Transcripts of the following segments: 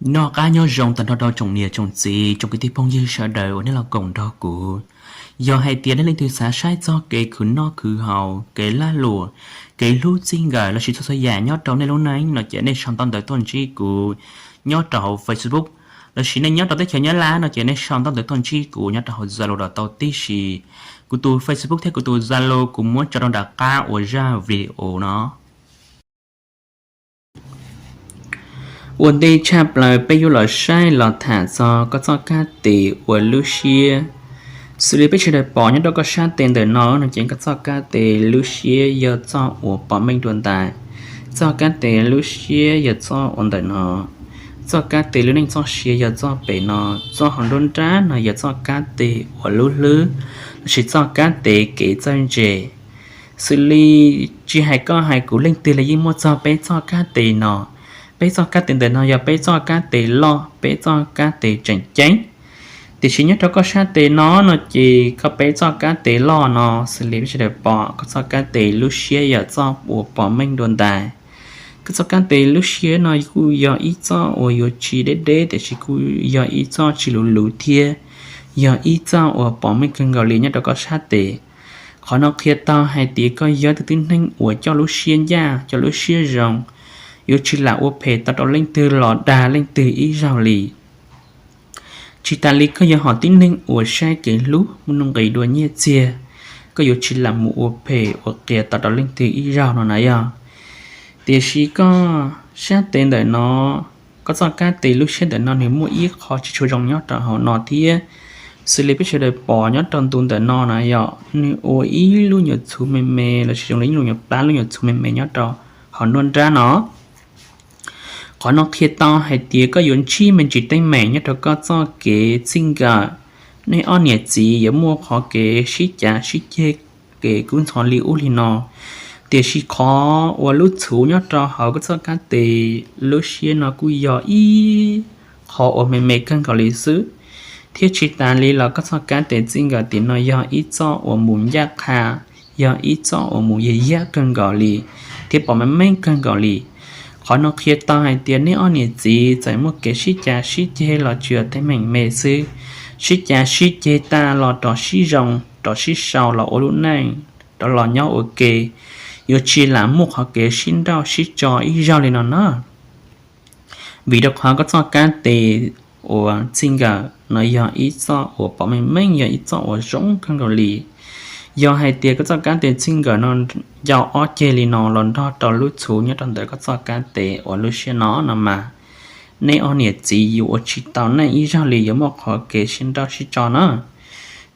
Noj qab nyob zoo tag nrho rau tsoom niam tsoom txiv tsoom kwv tij phooj ywg sawv daws uas nej los koom nrog kuv. Yog hais tias nej leej twg xav saib txog kev khwv noj khwv haus, kev lag luam, kev hlub txij nkawm lossis txhua txhua yam nyob rau nej lub neej no ces nej sau ntawv tuaj ntsib kuv nyob rau hauv Facebook, lossis nej nyob rau teb chaws Nyab Laj no ces nej sau ntawv tuaj ntsib kuv nyob rau hauv Zalo los tau tib si. Kuv tus Facebook thiab kuv tus Zalo kuv muab tso rau nram qab uas zaj video no. Ua ntej tshaj plaws peb yuav los saib los tham txog koj txoj kab tes uas lub siab. Xws li peb sawv daws pom nyob rau koj sab tes ntawm no no ces koj txoj kab tes lub siab yog txoj uas pom meej dua ntais. Txoj kab tes lub siab yog txoj uas ntawm no. Txoj kab tes lub neej txoj sia yog txoj pem no. Txoj hauv nruab nrab no yog txoj kab tes uas lub hlwb, lossis txoj kab tes kev txawj ntse. Xws li tsis hais koj hais kuv leej twg los yeej muaj txog peb txoj kab tes no. Peb txoj kab tes ntawm no yog peb txoj kab tes loj, peb txoj kab tes tseem ceeb. Tiam sis nyob rau koj sab tes no no ces koj peb txoj kab tes loj no, xws li peb sawv daws pom koj txoj kab tes lub siab yog txoj uas pom meej dua ntais. Koj txoj kab tes lub siab no kuj yog ib txoj uas yuav tsis deb deb tiam sis kuj yog ib txoj tsis luv luv thiab, yog ib txoj uas pom meej kawg nkaus li nyob rau koj sab tes. Qhov no qhia tau hais tias koj yog tus tib neeg uas coj lub siab ncaj, coj lub siab zoo, yuav tsis lam ua phem tau rau leej twg los dag leej twg ib zaug li. Tsis tas li koj yog hom tib neeg uas saib kev hlub muaj nuj nqis dua nyiaj txiag, koj yuav tsis lam mus ua phem ua qias tau rau leej twg ib zaug no na yog. Tiam sis koj sab tes ntawm no, koj txoj kab tes lub siab ntawm no nws muaj ib qho tsis tshua zoo nyob rau hauv no thiab. Xws li peb sawv daws pom nyob rau ntu ntawm no na yog nws ua ib lub nyuam txhuv me me lossis zoo li ib lub nyuam plab lub nyuam txhuv me me nyob rau hauv nruab nrab no. Qhov no qhia tau hais tias koj yuav ntsib me ntsis teeb meem nyob rau koj txoj kev txij nkawm. Nej ob niam txiv yuav muaj qhov kev sib cav sib ceg, kev kub ntxhov li ub li no. Tiam sis qhov uas lub txhuv nyob rau hauv koj txoj kab tes lub siab no kuj yog ib qho uas me me kawg nkaus li xwb. Thiab tsis tas li los koj txoj kab tes txij nkawm tim no yog ib txoj uas mus ncaj qha, yog ib txoj uas mus yag yaj kawg nkaus li, thiab pom meej meej kawg nkaus li. Qhov no qhia tau hais tias nej ob niam txiv txawm muaj kev sib cav sib ceg los tsuas teeb meem me xwb, sib cav sib ceg tag los rov sib zoo, rov sib sau los ua lub neej, rov los nyob ua ke, yuav tsis lam muaj qhov kev sib nrauj sib tso ib zaug li no na. Vim rau qhov koj txoj kab tes uas txij nkawm no yog ib txoj uas pom meej meej, yog ib txoj uas zoo kawg nkaus li. Yog hais tias koj txoj kab tes txij nkawm no ncau ob ceg li no los nrog rau lub txhuv nyob rau ntawm koj txoj kab tes uas lub siab no no mas, nej ob niam txiv yuav ua tsis tau neej ib zaug li, yuav muaj qhov kev sib nrauj sib tso na.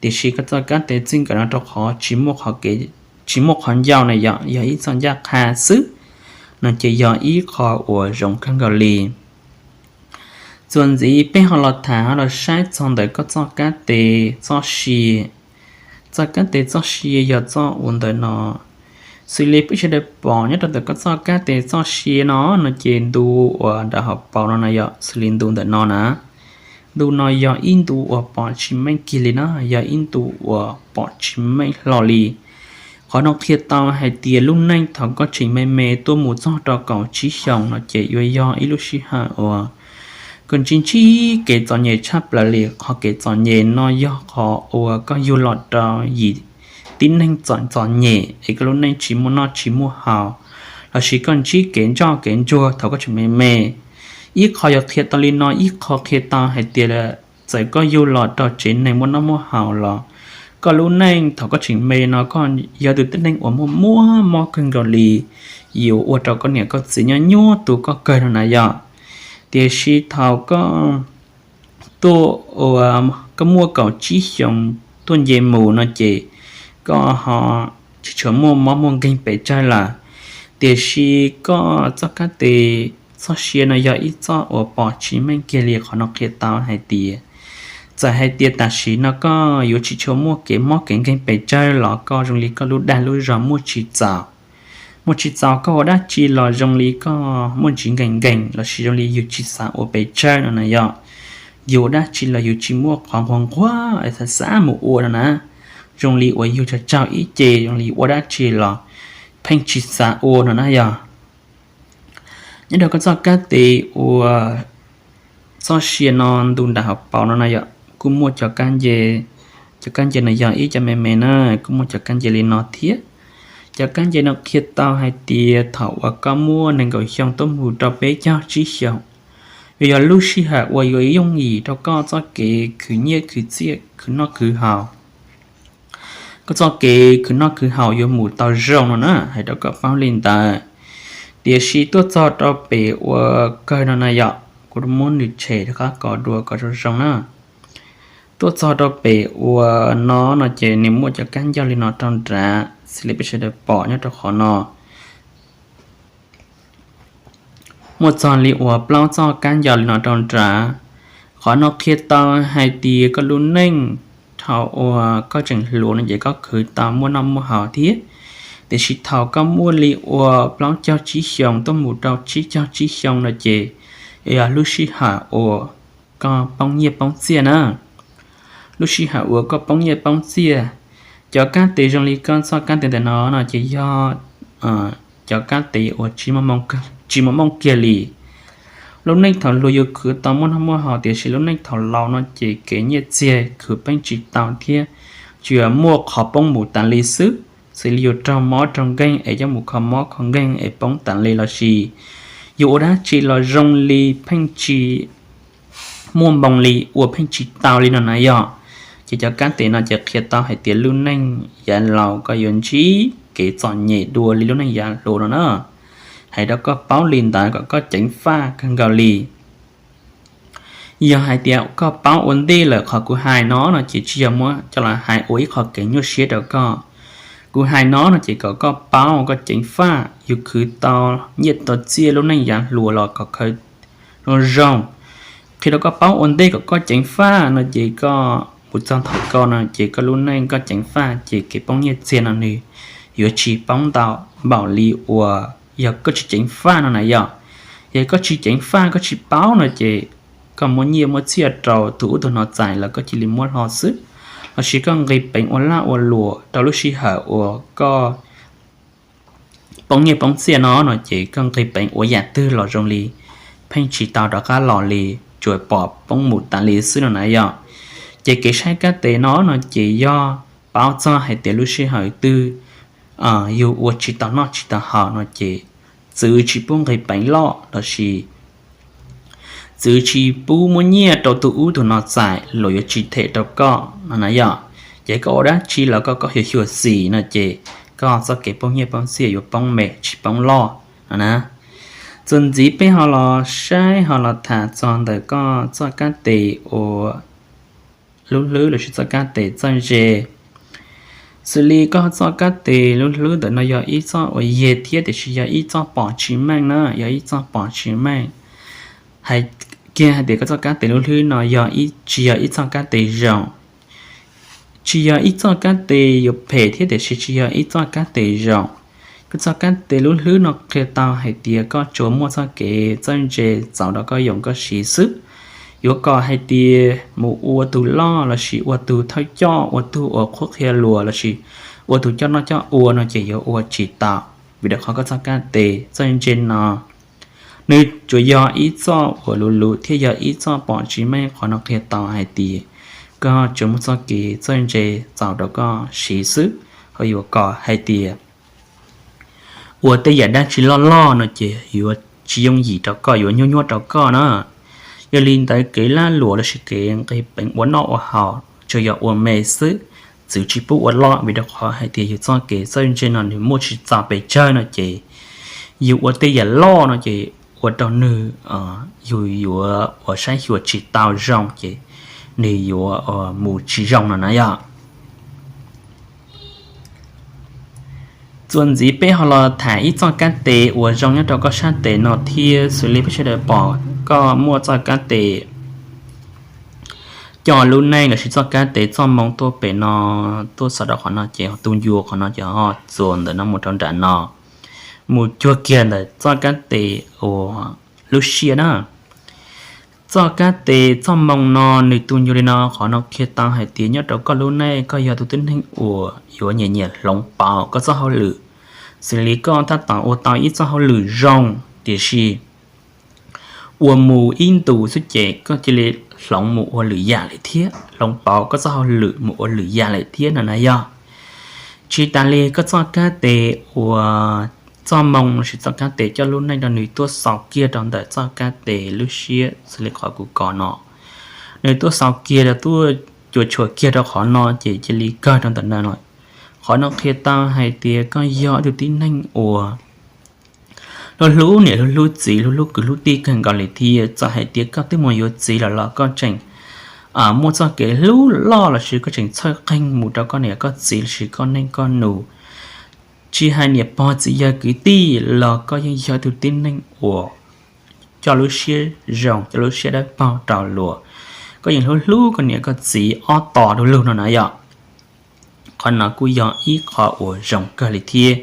Tiam sis koj txoj kab tes txij nkawm no rau qhov tsis muaj qhov ncau na yog, yog ib txoj ncaj qha xwb, no ces yog ib qho uas zoo kawg nkaus li. Txuas ntxiv peb ho los tham ho los saib txog ntawm koj txoj kab tes txoj sia. Txoj kab tes txoj sia yog txoj uas ntawm no. Xws li peb sawv daws pom nyob rau ntawm koj txoj kab tes txoj sia no, no ces ntu uas nram hauv paus no no yog xws li ntu ntawm no na. Ntu no yog ib ntu uas pom tsis meej kiag li na, yog ib ntu uas pom tsis meej hlo li. Qhov no qhia tau hais tias lub neej thaum koj tseem me me tuaj mus txog rau kaum tsib xyoos no ces yuav yog ib lub sij hawm uas koj ntsib ntsib kev txom nyem tshaj plaws li. Qhov kev txom nyem no yog qhov uas koj yug los rau yim tib neeg txom txom nyem es koj lub neej tsis muaj noj tsis muaj haus, lossis koj ntsib kev ntsoj kev ntsuag thaum koj tseem me me. Ib qho yuav qhia tau li no, ib qho qhia tau hais tias txawm koj yug los rau tsev neeg muaj noj muaj haus los koj lub neej thaum koj tseem me no koj yog tus tib neeg uas muaj muaj mob kawg nkaus li, yuav ua rau koj niam koj txiv nyob nyuaj tu koj kawg no na yog. Tiam sis thaum koj tuaj, koj muaj kaum tsib xyoos tuaj nce mus no ces koj ho tsis tshua muaj mob muaj nkeeg pes tsawg lawm. Tiam sis koj txoj kab tes txoj sia no yog ib txoj uas pom tsis meej kiag li. Qhov no qhia tau hais tias txawm hais tias tam sim no koj yuav tsis tshua muaj kev mob kev nkeeg pes tsawg los koj zoo li koj lub dag lub zog muaj tsis txaus. Muaj tsis txaus koj ua dab tsi los zoo li koj muaj ntsis nkees nkees lossis zoo li yus tsis xav ua pes tsawg no na yog. Yus ua dab tsi los yus tsis muaj qhov nquag nquag xav xav mus ua no na. Zoo li uas yus tsaug tsaug ib ce, zoo li ua dab tsi los pheej tsis xav ua no na yog. Nyob rau koj txoj kab tes uas txoj sia no ntu nram hauv paus no na yom, kuj muaj cov kab nce, cov kab nce no yog ib cov me me na, kuj muaj cov kab nce li no thiab. Cov kab nce no qhia tau hais tias thaum uas koj muaj nees nkaum xyoo tuaj mus rau peb caug tsib xyoos, yuav yog lub sij hawm uas yuav yooj yim rau koj txoj kev khwv nyiaj khwv txiaj khwv noj khwv haus. Koj txoj kev khwv noj khwv haus yuav mus tau zoo no na, hais rau koj paub li ntawd. Tiam sis tuaj txog rau pem uas kawg no na yom, kuv muab nws tshem rov qab kom dua kom zoo zoo na. Tuaj txog rau pem uas no no ces nws muaj cov kab ncauj li no rau nrad, xws li peb sawv daws pom nyob rau qhov no. Muaj txog li uas plaub txoj kab ncauj li no rau nrad. Qhov no qhia tau hais tias koj lub neej thaum uas koj tseem hluas no ces koj khwv tau muaj noj muaj haus thiab. Tiam sis thaum koj muaj li uas plaub caug tsib xyoos tuaj mus rau tsib caug tsib xyoo no ces yog lub sij hawm uas koj poob nyiaj poob txiaj na. Lub sij hawm uas koj poob nyiaj poob txiaj, cov kab tes zoo li koj txoj kab tes ntawm no no ces yog cov kab tes uas tsis muaj mooj kiag li. Lub neej thaum hluas yus khwv tau muaj noj muaj haus, tiam sis lub neej thaum laus no ces kev nyiaj txiag khwv pheej tsis tau thiab tsuas muaj qhov poob mus tas li xwb. Xws li yus raug mob raug nkeeg es coj mus kho mob kho nkeeg es poob tas li lossis yus ua dab tsi los zoo li pheej tsis muaj npoo li, ua pheej tsis tau li no na yog. Ces cov kab tes no ces qhia tau hais tias lub neej yav laus koj yuav ntsib kev txom nyem dua li lub neej yav hluas no na. Hais rau koj paub li ntawd kom koj ceev faj kawg nkaus li. Yog hais tias koj paub ua ntej lawm qhov kuv hais no no ces tsis yog muab coj los hais ua ib qho kev nyuaj siab rau koj. Kuv hais no no ces kom koj paub koj ceev faj, yus khwv tau nyiaj tau txiaj lub neej yav hluas los kom khaws zoo zoo. Qhia rau koj paub ua ntej kom koj ceev faj no ces koj mus txog thaum koj no ces koj lub neej koj ceev faj ces kev poob nyiaj txiag no nws yuav tsis poob ntau npaum li uas yog koj tsis ceev faj no na yog. Yog koj tsis ceev faj koj tsis paub no ces koj muab nyiaj muab txiaj rau tus ub tus no txais los koj cia li muab hlo xwb, lossis koj nqis peev ua laj ua luam rau lub sij hawm uas koj poob nyiaj poob txiaj no no ces koj nqis peev ua yam twg los zoo li pheej tsis tau rov qab los li, tsuas pom poob mus tas li xwb no na yog. Ces kev saib kab tes no no ces yog paub txog hais tias lub sij hawm twg yus ua tsis tau noj tsis tau haus no ces txwv tsis pub nqis peev loj lossis txwv tsis pub muab nyiaj rau tus ub tus no txais, luag yuav tsis them rau koj no na yog. Ces koj ua dab tsi los koj koj xyuam xim no ces koj txoj kev poob nyiaj poob txiaj yuav poob me tsis poob loj no na. Txuas ntxiv peb ho los saib ho los tham txog ntawm koj txoj kab tes uas lub hlwb lossis txoj kab tes txawj ntse. Xws li koj txoj kab tes lub hlwb ntawm no yog ib txoj uas yeg thiab tiam sis yog ib txoj pom tsis meej na, yog ib txoj pom tsis meej. Hais kiag hais tias koj txoj kab tes lub hlwb no yog tsis yog ib txoj kab tes zoo, tsis yog ib txoj kab tes yuav phem thiab tiam sis tsis yog ib txoj kab tes zoo. Koj txoj kab tes lub hlwb no qhia tau hais tias koj tsuas muaj txoj kev txawj ntse txaus rau koj yoom koj siv xwb. Yuav kom hais tias mus ua tus loj lossis ua tus thawj coj, ua tug uas qhuab qhia luag lossis ua tus coj noj coj ua no ces yuav ua tsis tau, vim rau qhov koj txoj kab tes txawj ntse no nws tsuas yog ib txoj uas luv luv thiab yog ib txoj pom tsis meej. Qhov no qhia tau hais tias koj tsuas muaj txoj kev txawj ntse txaus rau koj siv xwb, ho yuav kom hais tias ua tej yam dab tsi loj loj no ces yuav tsis yooj yim rau koj, yuav nyuaj nyuaj rau koj na. Yog li ntawd kev lag luam lossis kev nqis peev ua noj ua haus tsuas yog ua me xwb, txwv tsis pub ua loj, vim rau qhov hais tias yus txoj kev txawj ntse no nws muaj tsis txaus pes tsawg no ces yus ua tej yam loj no ces ua rau nws, yus yuav ua saib xyuas tsis tau zoo ces nws yuav mus tsis zoo no na yog. Txuas ntxiv peb ho los tham ib txoj kab tes uas zoo nyob rau koj sab tes no thiab. Xws li peb sawv daws pom koj muaj txoj kab tes coj lub neej lossis txoj kab tes txoj moo tuaj pem no, tuaj txog rau qhov no ces tus ncua qhov no ces ho txuas ntawm no mus rau nram no, mus cuag kiag ntawm txoj kab tes uas lub siab na. Txoj kab tes txoj moo no nws tu ncua li no, qhov no qhia tau hais tias nyob rau koj lub neej koj yog tus tib neeg uas yuav nyiam nyiam hloov pauv koj txoj hauj lwm. Xws li koj tab tom ua tau ib txoj hauj lwm zoo, tiam sis ua mus ib ntus xwb ces koj cia li hloov mus ua lwm yam lawm thiab, hloov pauv koj txoj hauj lwm mus ua lwm yam lawm thiab no na yog. Tsis tas li koj txoj kab tes uas txoj moo lossis txoj kab tes coj lub neej rau nws tuaj xaus kiag rau ntawm txoj kab tes lub siab xws li qhov kuv kov no. Nws tuaj xaus kiag rau tuaj cuam tshuam kiag rau qhov no ces cia li kawg rau ntawm no lawm. Qhov no qhia tau hais tias koj yog ib tug tib neeg uas hlub hlub niam hlub hlub txiv hlub hlub kwv hlub tij kawg nkaus li thiab. Txawm hais tias koj twb mus yuav txiv lawm los koj tseem muaj txoj kev hlub loj lossis koj tseem txhawj qeeg mus rau koj niam koj txiv lossis koj neej koj nus. Tsis hais niam pog txiv yawg kwv tij los koj yeej yog ib tug tib neeg uas coj lub siab zoo coj lub siab dawb paug rau luag. Koj yeej hlub hlub koj niam koj txiv ob tos du lug no na yom. Qhov no kuj yog ib qho uas zoo kawg li thiab.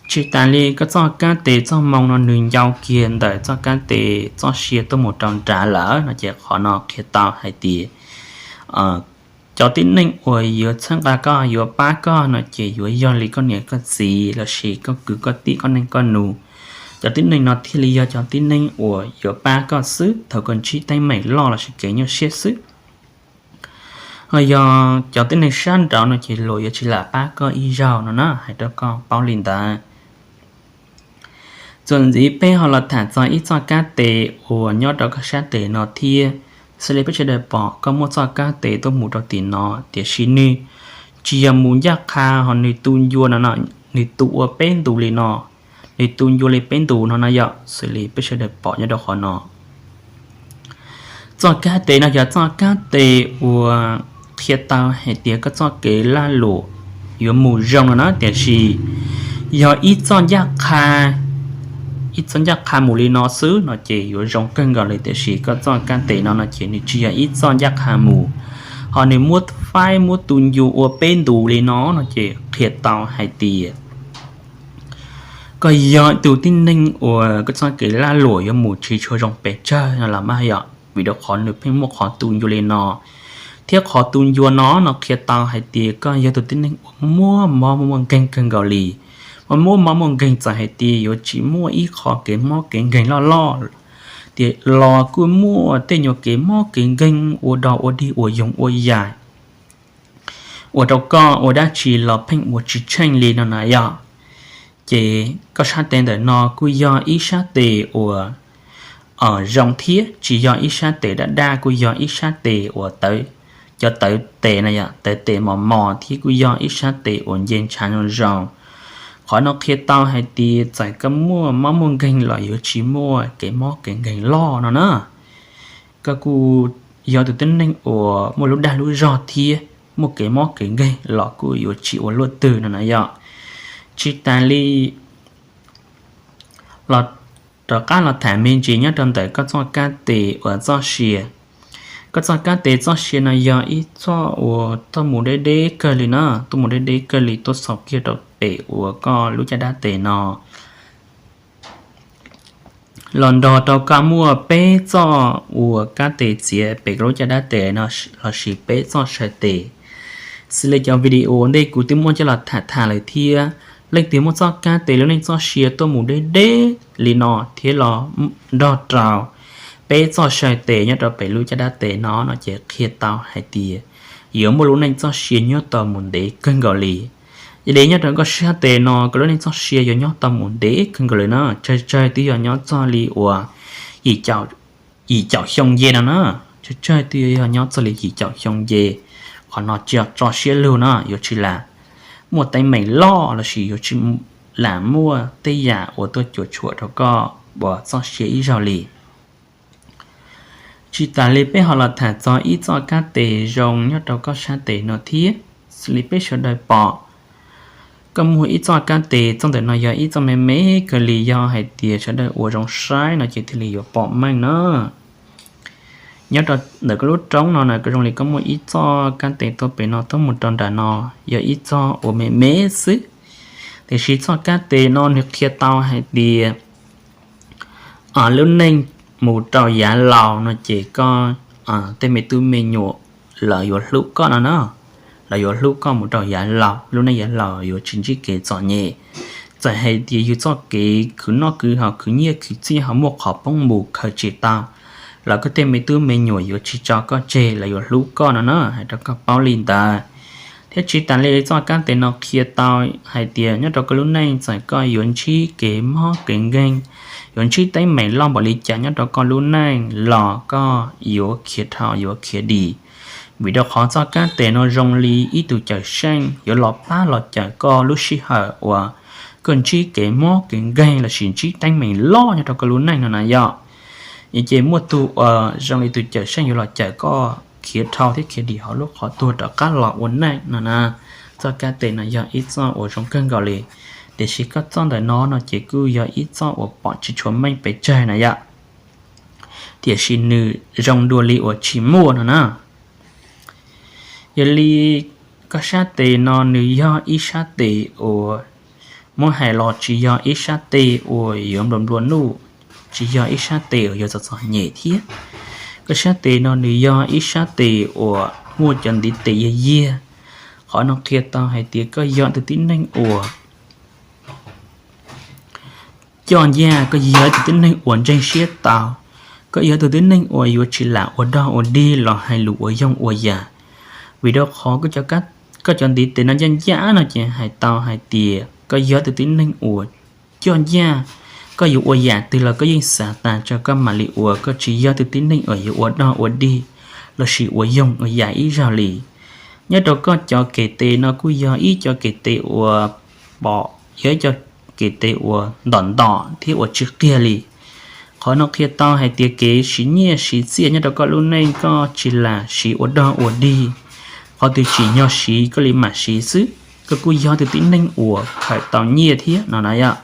Tsis tas li koj txoj kab tes txoj moo no nws ncau kiag ntawm txoj kab tes txoj sia tuaj mus rau nrad lawm no ces qhov no qhia tau hais tias cov tib neeg uas yuav txhawb nqa koj yuav pab koj no ces yuav yog li koj niam koj txiv lossis koj kwv koj tij koj neej koj nus. Cov tib neeg no thiaj li yog cov tib neeg uas yuav pab koj xwb thaum koj ntsib teeb meem loj lossis kev nyuaj siab xwb. Ho yog cov tib neeg sab nraud no ces luag yuav tsis lam pab koj ib zaug no na, hais rau koj paub li ntawd. Txuas ntxiv peb ho los tham txog ib txoj kab tes uas nyob rau koj sab tes no thiab. Xws li peb sawv daws pom koj muaj txoj kab tes tuaj mus rau tim no, tiam sis nws tsis yog mus ncaj qha ho nws tu ncua no no, nws tu ua peb ntus li no, nws tu ncua li peb ntus no no yom, xws li peb sawv daws pom nyob rau qhov no. Txoj kab tes no yog txoj kab tes uas qhia tau hais tias koj txoj kev lag luam yuav mus zoo no na, tiam sis yog ib txoj ncaj qha, ib txoj ncaj qha mus li no xwb no ces yuav zoo kawg nkaus li, tiam sis koj txoj kab tes no no ces nws tsis yog ib txoj ncaj qha mus, ho nws muab faib muab tu ncua ua peb ntus li no no ces qhia tau hais tias koj yog ib tug tib neeg uas koj txoj kev lag luam yuav mus tsis tshua zoo pes tsawg no los mas yom, vim rau qhov nws pheej muaj qhov tu ncua li no, thiab qhov tu ncua no no qhia tau hais tias koj yog tus tib neeg uas muaj mob muaj nkeeg kawg nkaus li. Mas muaj mob muaj nkeeg txawm hais tias yuav tsis muaj ib qho kev mob kev nkeeg loj loj, tiam los kuj muaj tej nyuag kev mob kev nkeeg ua dog ua dig ua yoog ua yaig, ua rau koj ua dab tsi los pheej ua tsis tsheej li no na yom. Ces koj sab tes ntawm no kuj yog ib sab tes uas zoo thiab, tsis yog ib sab tes daj daj, kuj yog ib sab tes uas tawv, cov tawv tes no yom, tawv tes mos mos thiab kuj yog ib sab tes uas nce ntshav zoo zoo. Qhov no qhia tau hais tias txawm koj muaj mob muaj nkeeg los yuav tsis muaj kev mob kev nkeeg loj no na. Koj kuj yog tus tib neeg uas muaj lub dag lub zog thiab, muaj kev mob kev nkeeg los kuj yuav tsis ua luaj twg no na yom. Tsis tas li los rov qab los tham me ntsis nyob rau ntawm koj txoj kab tes uas txoj sia. Koj txoj kab tes txoj sia no yog ib txoj uas tuaj mus deb deb kawg li na, tuaj mus deb deb kawg li tuaj xaus kiag rau pem uas koj lub caj dab tes no. Los nrog rau koj muaj peb txoj uas kab tes txiav pem koj lub caj dab tes no lossis peb txoj saw tes. Xws li cov video ntej kuv twb muab coj los tham tham lawm thiab, leej twg muaj txoj kab tes lub neej txoj sia tuaj mus deb deb li no thiab los nrog rau peb txoj saw tes nyob rau pem lub caj dab tes no no ces qhia tau hais tias yuav muaj lub neej txoj sia nyob tau mus ntev kawg nkaus li. Yog li nyob rau koj sab tes no koj lub neej txoj sia yuav nyob tau mus ntev kawg nkaus li na, tsawg tsawg twb yog nyob txog li uas yim caum xyoo nce no na, tsawg tsawg twb yog nyob txog li yim caum xyoo nce. Qhov no tsis yog tso siab lug na, yuav tsis lam muaj teeb meem loj lossis yuav tsis lam muaj tej yam uas tuaj cuam tshuam rau koj uas txoj sia ib zaug li. Tsis tas li peb ho los tham txog ib txoj kab tes zoo nyob rau koj sab tes no thiab. Xws li peb sawv daws pom, koj muaj ib txoj kab tes, txoj ntawm no yog ib txoj me me kawg li, yog hais tias sawv daws ua zoo saib no ces thiaj li yuav pom meej na. Nyob rau ntawm koj lub roob no na, koj zoo li koj muaj ib txoj kab tes tuaj pem no tuaj mus rau nram no, yog ib txoj uas me me xwb. Tiam sis txoj kab tes no nws qhia tau hais tias lub neej mus rau yav laus no ces koj tej me tub me nyuam lawv yuav hlub koj no na, lawv yuav hlub koj mus rau yav laus, lub neej yav laus yuav tsis ntsib kev txom nyem. Txawm hais tias yus txoj kev khwv noj khwv haus, khwv nyiaj khwv txiaj ho muaj qhov poob mus khaws tsis tau los koj tej me tub me nyuam yuav tsis tso koj tseg, lawv yuav hlub koj no na, hais rau koj paub li ntawd. Thiab tsis tas li, txoj kab tes no qhia tau hais tias nyob rau koj lub neej txawm koj yuav ntsib kev mob kev nkeeg, yuav ntsib teeb meem loj npaum li cas nyob rau koj lub neej los koj yuav khiav dhau yuav khiav dim. Vim rau qhov txoj kab tes no zoo li ib tug cawm seej yuav los pab los cawm koj lub sij hawm uas koj ntsib kev mob kev nkeeg lossis ntsib teeb meem loj nyob rau koj lub neej no na yom. Ces muaj tug uas zoo li tus cawm seej yuav los cawm koj khiav dhau thiab khiav dim hauv lub qhov tuag rov qab los ua neej no na. Txoj kab tes no yog ib txoj uas zoo kawg nkaus li, tiam sis koj txoj ntawm no no ces kuj yog ib txoj uas pom tsis tshua meej pes tsawg na yom, tiam sis nws zoo dua li uas tsis muaj no na. Yog li, koj sab tes no nws yog ib sab tes uas muab hais los tsis yog ib sab tes uas yuav nplua nplua nuj, tsis yog ib sab tes uas yuav txom txom nyem thiab. Koj sab tes no nws yog ib sab tes uas muaj cov ntiv tes yag yiag. Qhov no qhia tau hais tias koj yog tus tib neeg uas coj ncaj, koj yog tus tib neeg uas ntseeg siab tau, koj yog tus tib neeg uas yuav tsis lam ua dog ua dig los hais lus ua yoog ua yam. Vim rau qhov koj cov ntiv tes no ncaj ncaj no ces hais tau hais tias koj yog tus tib neeg uas coj ncaj, koj yuav ua yam twg los koj yeej xav tas tso koj mam li ua, koj tsis yog tus tib neeg uas yuav ua dog ua dig lossis ua yoog ua yam ib zaug li. Nyob rau koj cov kem tes no kuj yog ib co kem tes uas pom, yog ib co kem tes uas ntom ntom thiab uas tsis qiag li. Qhov no qhia tau hais tias kev siv nyiaj siv txiaj nyob rau koj lub neej koj tsis lam siv ua dog ua dig, qhov twg tsim nyog siv koj li mam siv xwb, koj kuj yog tus tib neeg uas khaws tau nyiaj thiab no na yom.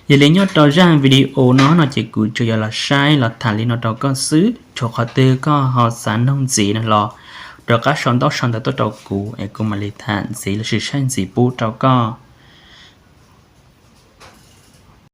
Yog li nyob rau zaj video no no ces kuv tsuas yog los saib los tham li no rau koj xwb, rau qhov twg koj ho xav noog ntxiv no los rov qab sau ntaub sau ntawv tuaj rau kuv es kuv mam li tham ntxiv lossis saib ntxiv pub rau koj.